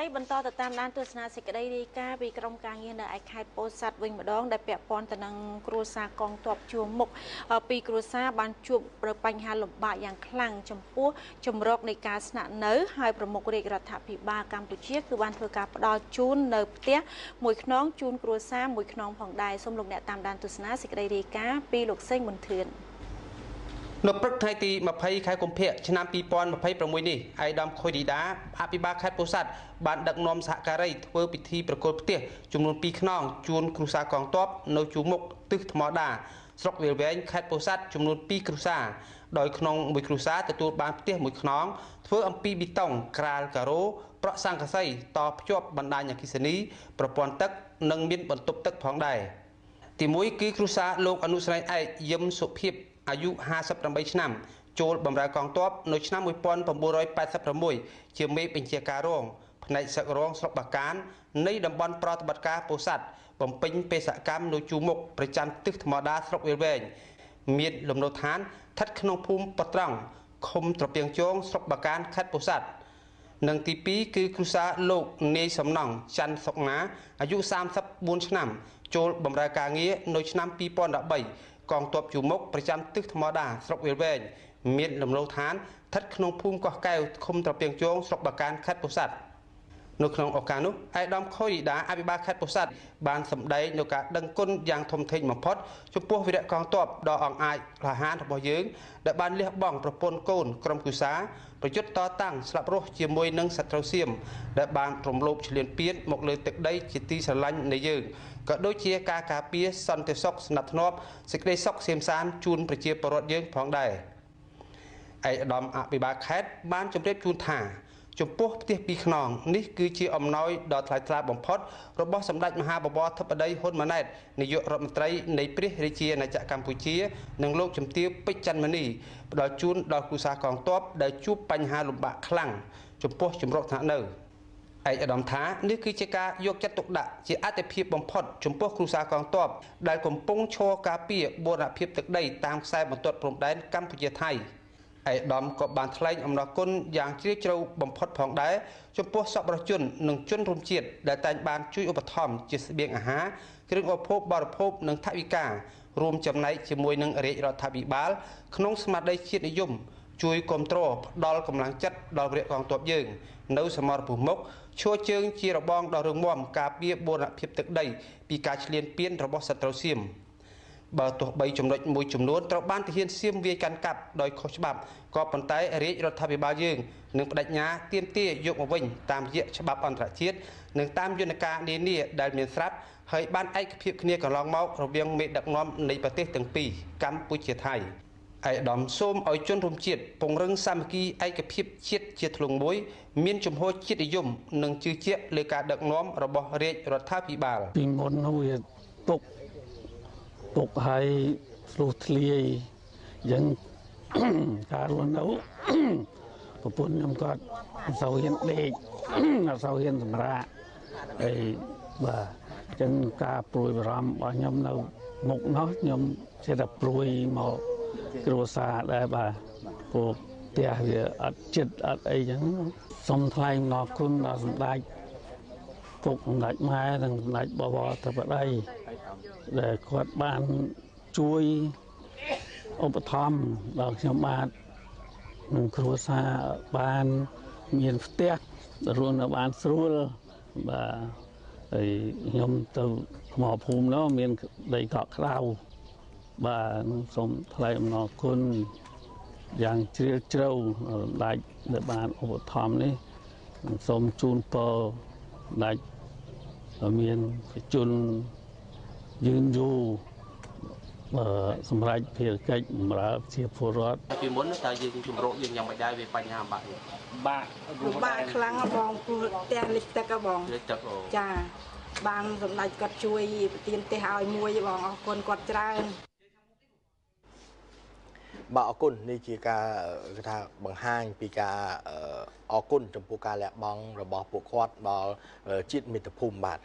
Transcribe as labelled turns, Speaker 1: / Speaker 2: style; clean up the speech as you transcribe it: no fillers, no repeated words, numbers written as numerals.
Speaker 1: ត្រីបន្តទៅតាមដានទស្សនាសេចក្តីរាយការណ៍ពីក្រុមការងារនៅឯខេត្តពោធិ៍សាត់វិញម្ដងដែលពាក់ព័ន្ធទៅនឹងគ្រួសារកងទ័ពជួរមុខពីគ្រួសារបានជួបបញ្ហាលំបាកយ៉ាងខ្លាំងចំពោះជំរកនៃការស្នាក់នៅហើយប្រមុខរាជរដ្ឋាភិបាលកម្ពុជាគឺបានធ្វើការផ្ដល់ជូននៅផ្ទះមួយខ្នងជូនគ្រួសារមួយខ្នងផងដែរសូមលោកអ្នកតាមដានទស្សនាសេចក្តីរាយការណ៍ពីលោកសេងប៊ុនធឿន
Speaker 2: នៅព្រឹកថ្ងៃទី20ខែកុម្ភៈឆ្នាំ2026នេះឯកឧត្តមខុយឌីដាអភិបាលខេត្តពោធិ៍សាត់បានដឹកនាំសហការីធ្វើពិធីប្រគល់ផ្ទះចំនួន2ខ្នងជូនគ្រួសារកងទ័ពនៅជួរមុខទិសថ្មដាស្រុកវាលវែងខេត្តពោធិ៍សាត់ចំនួន2គ្រួសារដោយក្នុងមួយគ្រួសារទទួលបានផ្ទះមួយខ្នងធ្វើអំពីប៊ីតុងក្រាលការ៉ូប្រក់ស័ង្កសីតភ្ជាប់បណ្ដាញអគ្គិសនីប្រព័ន្ធទឹកនិងមានបន្ទប់ទឹកផងដែរទី1គឺគ្រួសារលោកអនុស្នេហ៍ឯកយឹមសុភាពអាយុ58ឆ្នាំចូលបម្រើកងទ័ពនៅឆ្នាំ1986ជាមេបញ្ជាការរងផ្នែកសឹករងស្រុកបាកាននៃតំបន់ប្រតិបត្តិការពោធិ៍សាត់បំពេញបេសកកម្មនៅជួរមុខប្រចាំទិសថ្មដាស្រុកវាលវែងមានលំនៅឋានស្ថិតក្នុងភូមិប៉ត្រង់ឃុំត្រពាំងជងស្រុកបាកានខេត្តពោធិ៍សាត់និងទី2គឺគ្រួសារលោកនាយសំណង់ច័ន្ទសុកណាអាយុ34ឆ្នាំចូលបម្រើការងារនៅឆ្នាំ2013កងទ័ពជួរមុខប្រចាំទិសថ្មដាស្រុកវាលវែងមានលំនៅឋានស្ថិតក្នុងភូមិកោះកែវឃុំត្រពាំងជងស្រុកបាកានខេត្តពោធិ៍សាត់នៅក្នុងឱកាសនោះឯកឧត្តមខុយឌីដាអភិបាលខេត្តពោធិ៍សាត់បានសម្ដែងនូវការដឹងគុណយ៉ាងធំធេងបំផុតចំពោះវីរៈកងទ័ពដ៏អង្អាចក្លាហានរបស់យើងដែលបានលះបង់ប្រពន្ធកូនក្រុមគ្រួសារប្រយុទ្ធតតាំងស្លាប់រស់ជាមួយនឹងសត្រូវសៀមដែលបានរំលោភឈ្លានពានមកលើទឹកដីជាទីស្រឡាញ់នៃយើងក៏ដូចជាការការពារសន្តិសុខសណ្ដាប់ធ្នាប់សេចក្តីសុខក្សេមក្សាន្តជូនប្រជាពលរដ្ឋយើងផងដែរឯកឧត្តមអភិបាលខេត្តបានជម្រាបជូនថាចំពោះផ្ទះពីរខ្នងនេះគឺជាអំណោយដ៏ថ្លៃថ្លាបំផុតរបស់សម្ដេចមហាបវរធិបតីហ៊ុនម៉ាណែតនាយករដ្ឋមន្ត្រីនៃព្រះរាជាណាចក្រកម្ពុជានិងលោកជំទាវពេជ្រច័ន្ទមនីផ្ដល់ជូនដល់គ្រួសារកងទ័ពដែលជួបបញ្ហាលំបាកខ្លាំងចំពោះជំរកថ្នាក់នៅឯកឧត្តមថានេះគឺជាការយកចិត្តទុកដាក់ជាអតិភិបបំផុតចំពោះគ្រួសារកងទ័ពដែលកំពុងឈរការពារបូរណភាពទឹកដីតាមខ្សែបន្ទាត់ព្រំដែនកម្ពុជាថៃឯកឧត្តមក៏បានថ្លែងអំណរគុណយ៉ាងជ្រាលជ្រៅបំផុតផងដែរចំពោះសប្បុរសជននិងជនរួមជាតិដែលតែងបានជួយឧបត្ថម្ភជាស្បៀងអាហារគ្រឿងឧបភោគបរិភោគនិងថវិការួមចំណែកជាមួយនឹងរាជរដ្ឋាភិបាលក្នុងស្មារតីជាតិនិយមជួយគ្រប់គ្រងផ្ដល់កម្លាំងចិត្តដល់វីរៈកងទ័ពយើងនៅសមរភូមិមុខឈរជើងជារបងដ៏រឹងមាំការពារបូរណភាពទឹកដីពីការឈ្លានពានរបស់សត្រូវសៀមបើទោះបីចំណុចមួយចំនួនត្រូវបានទាហានសៀមវាយកាន់កាប់ដោយខុសច្បាប់ក៏ប៉ុន្តែរាជរដ្ឋាភិបាលយើងនឹងបដិញ្ញាទាមទារយកមកវិញតាមរយៈច្បាប់អន្តរជាតិនិងតាមយន្តការនានាដែលមានស្រាប់ហើយបានឯកភាពគ្នាកន្លងមករវាងមេដឹកនាំនៃប្រទេសទាំងពីរកម្ពុជាថៃឯកឧត្តមសូមឲ្យជនរួមជាតិពង្រឹងសាមគ្គីឯកភាពជាតិជាធ្លុងមួយមានជំហរជាតិនិយមនិងជឿជាក់លើការដឹកនាំរបស់រាជរដ្ឋាភិបាល
Speaker 3: ពីមុននោះវាទុកឲ្យស្លុះធ្លាយអញ្ចឹងការរស់នៅប្រពន្ធខ្ញុំគាត់អត់សូវហ៊ានដេកអត់សូវហ៊ានសម្រាកអីបាទអញ្ចឹងការព្រួយបារម្ភរបស់ខ្ញុំនៅមុខនោះខ្ញុំចេះតែព្រួយមកគ្រួសារដែរបាទព្រោះផ្ទះវាអត់ចិត្តអត់អីអញ្ចឹងសូមថ្លែងអំណរគុណដល់សម្ដេចពុកសម្ដេចម៉ែនិងសម្ដេចបវរធិបតីដែលគាត់បានជួយឧបត្ថម្ភដល់ខ្ញុំបាទនិងគ្រួសារបានមានផ្ទះរស់នៅបានស្រួលបាទហើយខ្ញុំទៅថ្មភូមិនោះមានដីកក់ក្ដៅបាទសូមថ្លែងអំណរគុណយ៉ាងជ្រាលជ្រៅសម្ដេចដែលបានឧបត្ថម្ភនេះសូមជូនពរសម្ដេចមានជនយឺនយូរសម្រាប់ភារកិច្ចបម្រើជាពលរដ្ឋ
Speaker 2: ពីមុនតើយើងជំរកយើងយ៉ាងម៉េចដែរវាបញ្ហាបាក់
Speaker 4: បាក់ខ្លាំងបងព្រោះផ្ទះលិចទឹកបង
Speaker 2: លិចទឹក
Speaker 4: ចាបានសម្ដេចគាត់ជួយប្រទានផ្ទះឲ្យមួយបងអរគុណគាត់ច្រើន
Speaker 5: បាទអរគុណនេះជាការគេថាបង្ហាញពីការអរគុណចំពោះការលះបង់របស់ពួកគាត់ដល់ជាតិមាតុភូមិបាទ